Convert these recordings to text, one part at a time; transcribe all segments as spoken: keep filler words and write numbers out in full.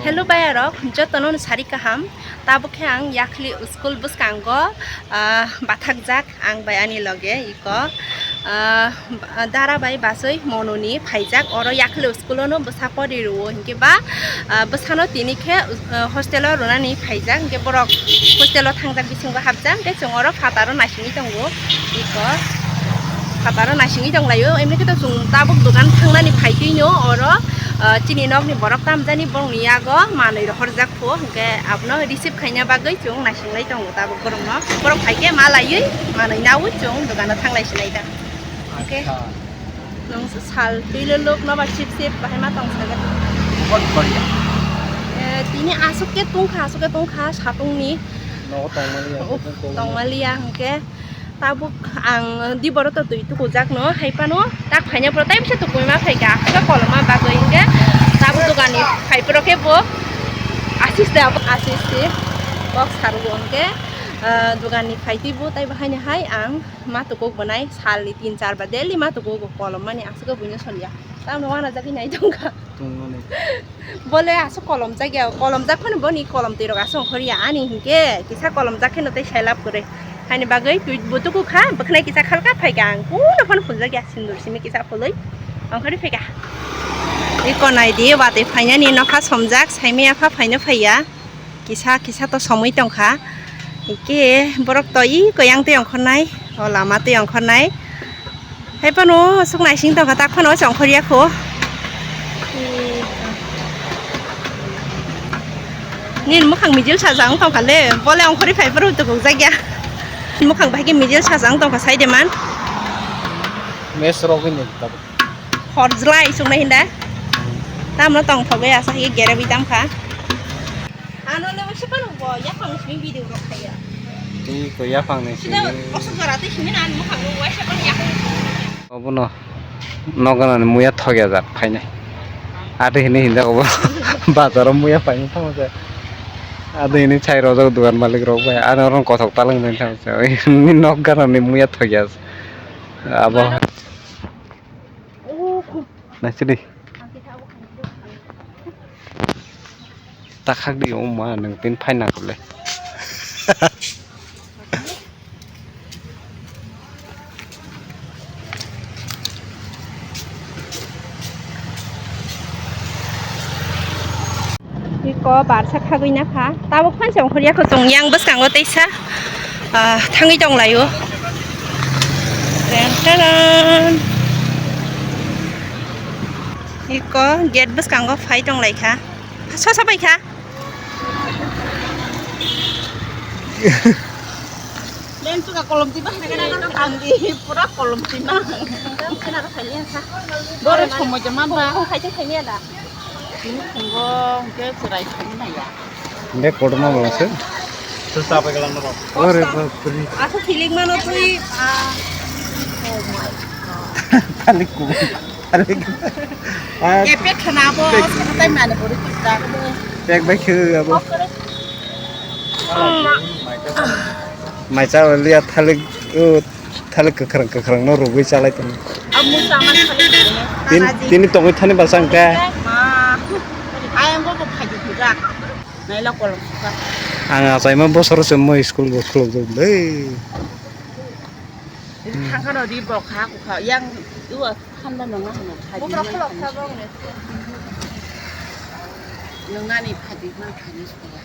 Hello bayarok, jotono sari kaham. Tabuk khe ang Yakhli school bwskango, ah, bathakjak ang bai ani loge iko. Ah, dara bai basui mononi phaijak oro Yakhli school-o no bwsa pori rwo hinkhe ba, ah, bwsano tini khe, ah, hostel-o rwnani phaijak hinkhe borok hostel-o thangjak bisingo hapjak hinkhe chwng oro phataro naisingwi tongo iko. Phataro naisingwi tonglaio, emni khe to chwng tabuk dogan thangnani phaitwino oro, ah, chini nokni borok tamjani borokni yago manwi rohorjak kho, hinkhe abono receive khaina bagwi chwng naisinglai tongo tabuk borokno. Borok phaikhe ma laiwi manwi naui chwng dogano thanglai sinai da. Hinkhe nwng sal twilolok noba sip sip bahai ma tong sagan. Eh, tini aswk khe tongkha, aswk khe tongkha satungni. Nogo tongmani ya, tongmani ya hinkhe. Tabuk ang di boro to twi tukujakno, hai phano tak phaina phoro tai bisa tukui ma phaikha, aswk koloma bagwi hinkhe tabuk doganni phai phoro khe bo asis de abo asis de kok sarugo hinkhe, ah, doganni phaitwi bo tai bo haino hai ang ma tukuk bo nai salni tin char ba daily ma tukuk kolom mani aswk buino solia tamno wana jagwi nai tongkha. Bole aswk kolomjak ya, kolomjak phano boni kolom twi rok aswk ongkhor ya ani hinkhe kisa kolomjak kheno tei sailab kwrwi. Haini bagwi twi bo tuku kha, bwkhnai kisa khalka phaikha ang, kuno phano phuljak ya, sindur simi kisa phului ongkhorwi phaikha. Iko nai di, watwi phainani nokha somjak, saimaya pha phaino phaiya. Kisa kisa to somwi tongkha. Hinkhe borok to iko yang twi ongkhornai, o lama twi ongkhornai. Hai phano aswk naising tongkha, tak phano se ongkhorya kho. Nini mwkhang mijil sajak wng tongkha le, bole ongkhorwi phai phuru tukukjak ya. Mwkhang bahai khe mijil sajak wng tongkha, sai de man. Mes rogwi ni tabuk. Hor jlai chuknai hinda. Tamno tongthogwi asa hai khe gerabwi tamkha. Ano le waisa phano bo yaphang simi video rok khaiya. Tei ko yaphang ni simi. Sida osok jora tei simi na ani mukhang no waisa phano yaphang. Obono nokgana ni muya thokya jak phainai. Ate hini hinjak obo bazar o muya phainai tamo se. Ate hini chai rojak dugan malik rok bai. Ano rong kothok talang den tamo se. Nokgana ni muya thokya. Abo. Naisidi. Takhak di o ma nwng tin phaina kole. Iko barsa khagwi na kha. Tabuk phan se ongkhorya kho chwng yang bwskango teisa, ah, thangwi tong laio. Ten, ten, ten. Iko gate bwskango phai tong lai kha. Sosa bai kha. Neng suka kolom tiba, neng suka kolom tiba. Pura kolom tiba. Boro somo jama ba. Kong khai khai ni ada. Ini konggo ke kurai khai na ya. Ini kodma bangsa. Susah apa kalau noro? Ore bapri. Aku feeling mana tuh? Ah. Oh my God. Talik ku. Talik. Ah. Epek kena apa? Epek. Sekarang mana bori kita? Pek bai ke apa? Off kore. Maisa liya thalik, uh, thalik kwkhwrang kwkhwrang no rwgwi chalai tongo. Amu sama thalik. Tin, tini tongwi thani basa hwnkhe. Ma. Ayang bo bo phaidi bujak. Naila kolom suka. Ang achaima bosor se mo school bo khulok jak le. Thangkha no ri bo kha kukha yang. Thanda nwnga hwnwi phaidi. Bukrok khulok sa bong ne. Nwngnani phaidi man phaidi sukha.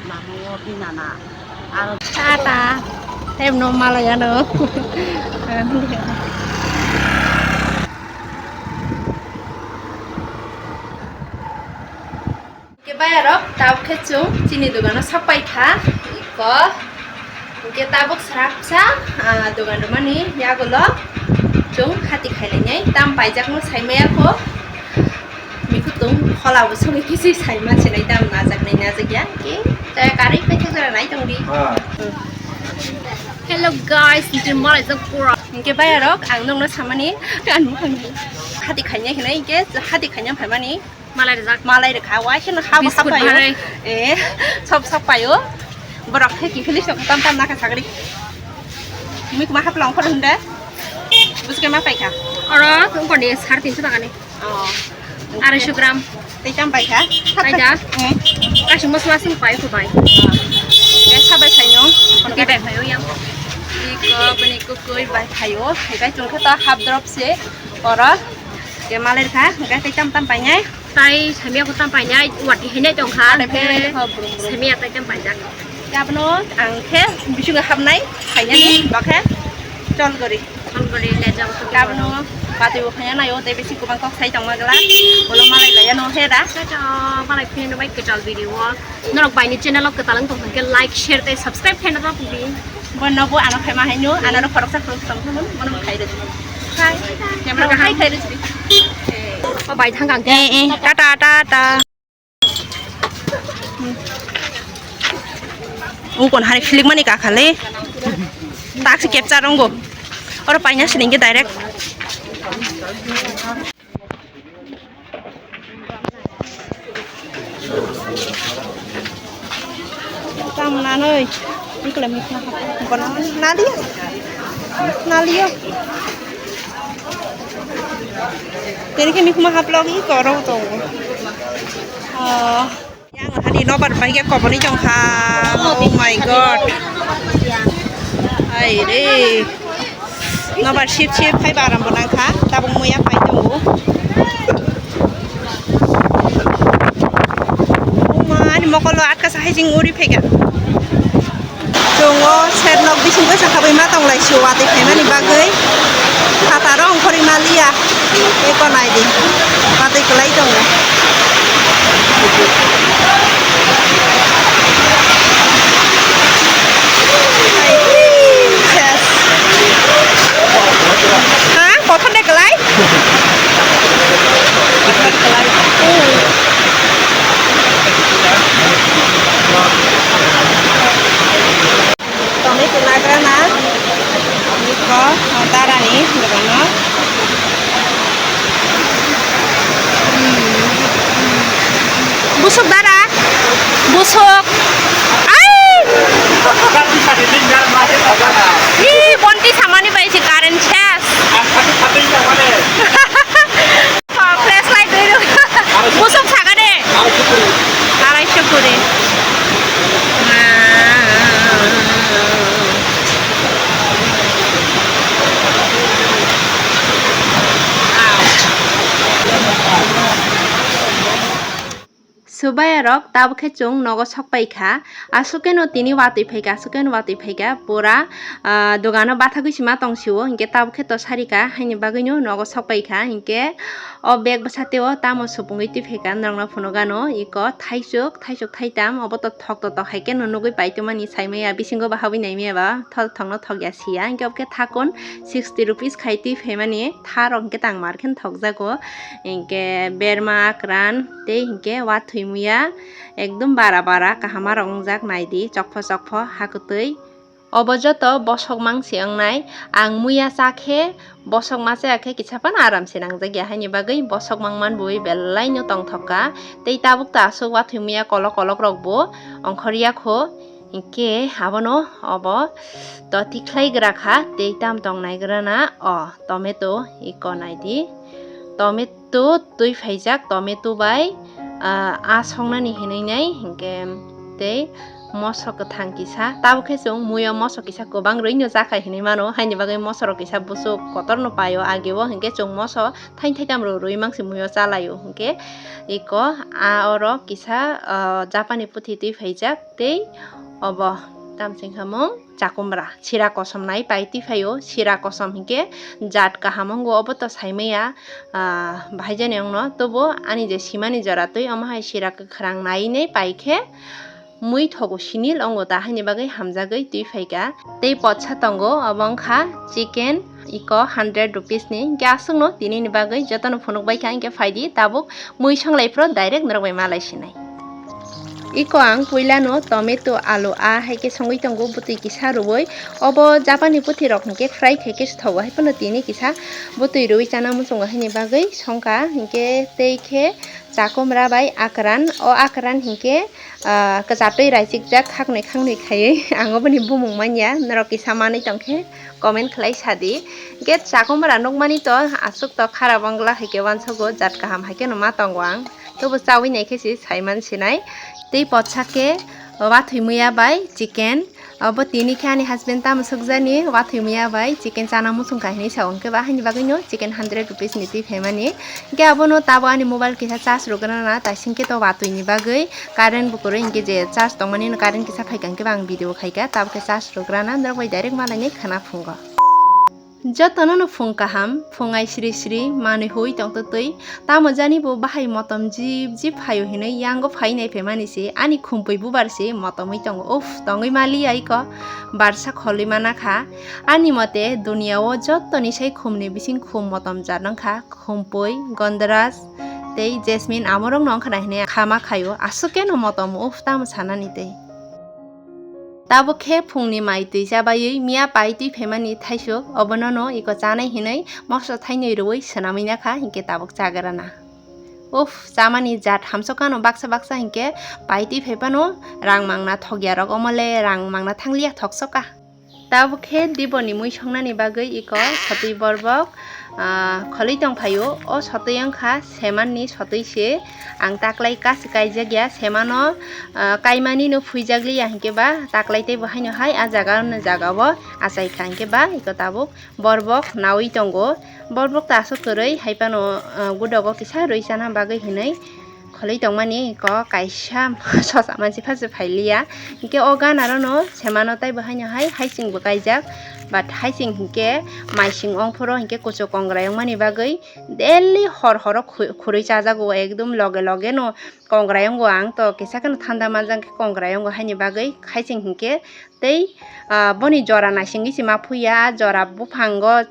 Lama o binana. Aro tata. Hem no malaya no. Hwnkhe bayarok, tabuk khe chwng chini dogano sak pai kha, iko. Hwnkhe tabuk srak sa, ah, dogan rwmani yagulo chwng hati khailainai, tam paijakno saimaya kho. Mikhutung khola bo sogwi kisi saima sinai, tam najaknai najakya, hwnkhe chaya karwi paithak jora nai tongdi. Ah. Hello guys, nitini malai jak pura. Hwnkhe bayarok, ang nokno samani, ang nokno hati khaina hinwi, hwnkhe hati khaina phaimani. Malai rijak. Malai rikha, waisa no habo biscuit hapai o. Harai. Eh, sob sob pai o. Borok khe kiphilwi sok tam tam nakha sagri. Mui kuma hapla ongkhor hwnde. Buske ma paikha. Oro wngkor ni sare tinso taka ni. Oh. Arai sho gram. Tei tam pai kha? Pai da. Hmm. Kaisa mosla song pai ko bai. Ya sabai khaino. Kono bai khayo yang. Iko bini kukui bai khayo. Hikai chungkha ta half drop se. Oro. Ke maler kha. Hikai tei tam tam pai nai. Tai samia ko tam pai nai. Wati hene tong kha. Samia tai tam pai jak. Abono ang khe bisingo hapnai khainani bakhe chol gori. Chol gori le jabo. Abono batwi bo khaina nayo tei bisi kubang kok sai tongma gla. Bolo malai laya no he da. Cha cha malai phino bai kwtal video o. Norok bai ni channel o kwtal wng tong khe like, share tei subscribe khaina ta pudi. Bo no bo ano khaima haino ano ro khoroksa khorok tong thumon bono khai de. Khai. Camera khai khai de. O bai thang kang. Eh eh tata tata. Ukon hari filik mani kakhale. Taksi capture rongo. Oro paina sining ke direct. Tang nanoi. Ikle mikma hap. Kono naliyo. Naliyo. Tini ke mikma haplok i koro to. Oh. Yang hani nobar bai ke koboni jong kha. Oh my god. Hai re. Nobar sip sip khai baram bo nang kha. Tabuk muya pai tongo. Mani mokolo atka sahai jing uri phega. Chungo ser nok bising bwsa khabwi ma tong lai si watwi khaimani bagwi. Phataro ongkhorwi ma liya. Eko nai di. Watwi kwlai tongo. Ses. Ha? Kothon de kwlai? Tongwi kwlagrana iko darani dogano. Busuk dara, busuk. Ai! Ih, bonti samani bai si current ses. Flashlight dulu. Busuk sakane. Arai sukuri. Subaya rok tabuk khe chwng nogo sok pai kha. Aswk khe no tini watwi phai kha, aswk khe no watwi phai kha. Pura, ah, dogano bathagwi sima tong sio, hinkhe tabuk khe to sari kha, haini bagwi no nogo sok pai kha. Hinkhe o bag bwsa tei o tamo supungwi twi phai kha, norok no phunuk ano iko thaisuk, thaisuk thaitam, obo to thok to tok hai khe no nugwi pai tongmani, sai maya bisingo ba habwi nai maya ba thok thok no thok ya sia. Hinkhe obo khe thakun sixty rupees khai twi phaimani, tha rok hinkhe tang mar khe thok jago. Hinkhe berma, akran tei hinkhe wathwi muya. Ekdom bara bara kaham aro wngjak, nai di, chokpho chokpho ha kwtwi. Obo joto bosok mang se wngnai. Ang muya cha khe bosok ma chaya khe kisa phano aram se nangjak ya, haini bagwi bosok mang man bui belai no tongthok kha. Tei tabuk ta aswk wathwi muya kolok kolok rok bo ongkhor ya kho. Hinkhe abono obo to tikhlai gra kha, tei tam tong nai gra na o tomato iko nai di. Tomato twi phaijak, tomato bai, ah, a songnani hinwi nai, hinkhe tei moso kwthang kisa. Tabuk khe chwng muiyo moso kisa kwbang rwino cha khai hinwi mano, haini bagwi moso rok kisa buchuk kotor no paio ageo, hinkhe chwng moso thain thaitham rw rwi mang se muiyo cha laio. Hinkhe iko a oro kisa, ah, japani puthi twi phaijak tei obo tamsing khamung. Chakumra, sira kosom nai pai twi phaio, sira kosom hinkhe jat kaham wngo, obo to sai maya, ah, bahai jani wngno, tobo ani je simani jora twi omo hai sira kwkhrang nai nai pai khe mui thogo sinil wngo ta, haini bagwi hamjagwi twi phai kha. Tei potsa tongo, obo wngkha chicken, iko hundred rupees ni, hinkhe aswkno tini ni bagwi jotono phunuk bai kha, hinkhe phai di tabuk mui songlai phuru direct norok bai malai sinai. Iko ang puilano tomato, alu, a hai khe songwi tongo, bwtwi kisa rwui. Obo japani bwtwi rok hinkhe fry khai khe se thogo, hai phano tini kisa bwtwi rwui chana muchungo haini bagwi songkha. Hinkhe tei khe chakumra bai akran, o akran hinkhe, ah, kwchatwi raichikjak khaknwi khaknwi khaiwi. Ang oboni bumung manya, norok kisa manwi tongkhe comment khlai sadi. Get chakung bara nukmani to aswk to kharap wng glak hai khe uansogo, jat kaham hai kheno ma tongo ang. Tobo chawi nai khe se saiman sinai. Tei potsa khe wathwi muya bai chicken. Obo tini khe ani husband tamo sukjani wathwi muya bai chicken chana muchung kha hinwi sa, hwnkhe ba haini bagwino chicken hundred rupees ni twi phaimani. Hwnkhe abono tabuk ani mobile kisa charge rwgwna na, taising khe to watwi ni bagwi current bo kwrwi, hwnkhe je charge tongmani no current kisa phaikha hwnkhe ba ang video khaikha, tabuk khe charge rwgwna na, norok bai direct malainai khwna phungo. Jotono no phung kaham, phung ai sri sri, manwi hui tongtwtwi, tamo jani bo bahai motom jip jip phaio hinwi yango phai nai phaimani se ani khumpui bubar se motomwi tongo. Uff, tongwi maliya iko, barsa kholwi mana kha. Ani mote duniya o jotoni sai khumni bising khum motom jat wngkha, khumpui, gondraj, tei jasmine amorokno wngkha na hinwi khama khaio, aswk khe no motom, uff, tamo sanani tei. Tabuk khe phungni mai twi chabaiwi miya pai twi phaimani thaisuk, obono no iko chanai hinwi mosla thainwi rwui swnamwi nakha, hinkhe tabuk chagrana. Uff, chamani jat hamsok kano baksa baksa hinkhe pai twi phaiphano rang mangna thokya rok, omole rang mangna thangliya, thoksoka. Tabuk khe diborni mui songnani bagwi iko sotwi borbok, ah, kholwi tongphaio. O sotwi wngkha semanni sotwi se, ang taklai kasi kaijakya, semano, ah, kaimani no phuijakliya hinkhe ba taklai teibo haino hai a jaga no jaga o achaikha hinkhe ba iko tabuk borbok nawi tongo. Borbok ta aswk kwrwi hai phano, ah, gudogo kisa rwi chana bagwi hinwi kholwi tongmani iko kaisa sosa mansi phase phailiya. Hinkhe o gana rono semano taibo haino hai haising bo kaijak, but haising hinkhe maising ongphoro hinkhe kuchuk kongrai wngmani bagwi daily hor horo khu-, khurui chajago, ekdom loge loge no kongrai wngo. Ang to kisa kheno thanda manjak khe kongrai wngo, haini bagwi haising hinkhe tei, ah, boni jora naisingwi se ma phuya, jora buphango,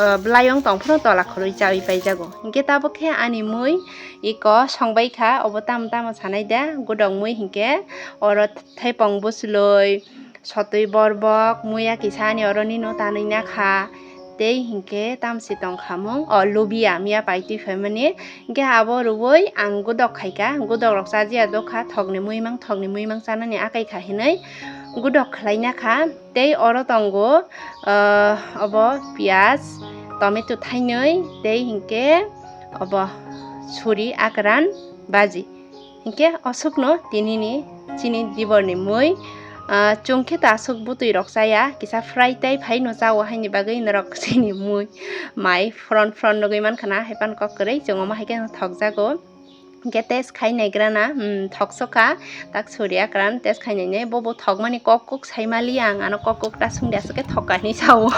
ah, bwlayong tongphuru tola khurui chawi paijago. Hinkhe tabuk khe ani mui iko songbai kha, obo tamo tamo sanai da, gudok mui hinkhe oro thaipong bwchlwi, sotwi borbok, muya kisa ani oro nino tanwi nakha. Tei hinkhe tamsi tongkhamung, o lubia miya pai twi phaimani. Hinkhe abo rwui ang gudok khaikha, gudok rok chajiya dokha, thokni muimang, thokni muimang chanani akai kha hinwi gudok khlaina kha. Tei oro tongo, ah, obo piyaj, tomato thainwi, tei hinkhe obo suri akran baji. Hinkhe osukno tinini chini diborni mui, ah, chwng khe ta aswk bwtwi rok chaya, kisa fry type haino chao, haini bagwi norok chini mui mai front front nugwi mankha na, hai phano kok kwrwi chwng omo hai khe thokjago. Hinkhe test khai naigrana, um, thoksoka, tak suri akran test khai nainai, bobo thokmani kok kuk saimali ang, ano kok kuk ta sungdi aswk khe thokka hinwi sao.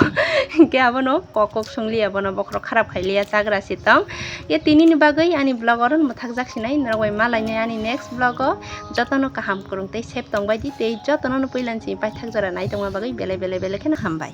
Hinkhe abono kok kuk sungliya, bono bokhorok kharap khailiya, chagra si tong. Ye tinini bagwi ani vlog oro mwthakjak sinai, norok bai malainai ani next vlog o. Jotono kaham kwrwng tei safe tongbai di, tei jotono no puila ni simi paithak jora nai tongma bagwi belai belai belai kheno hambai.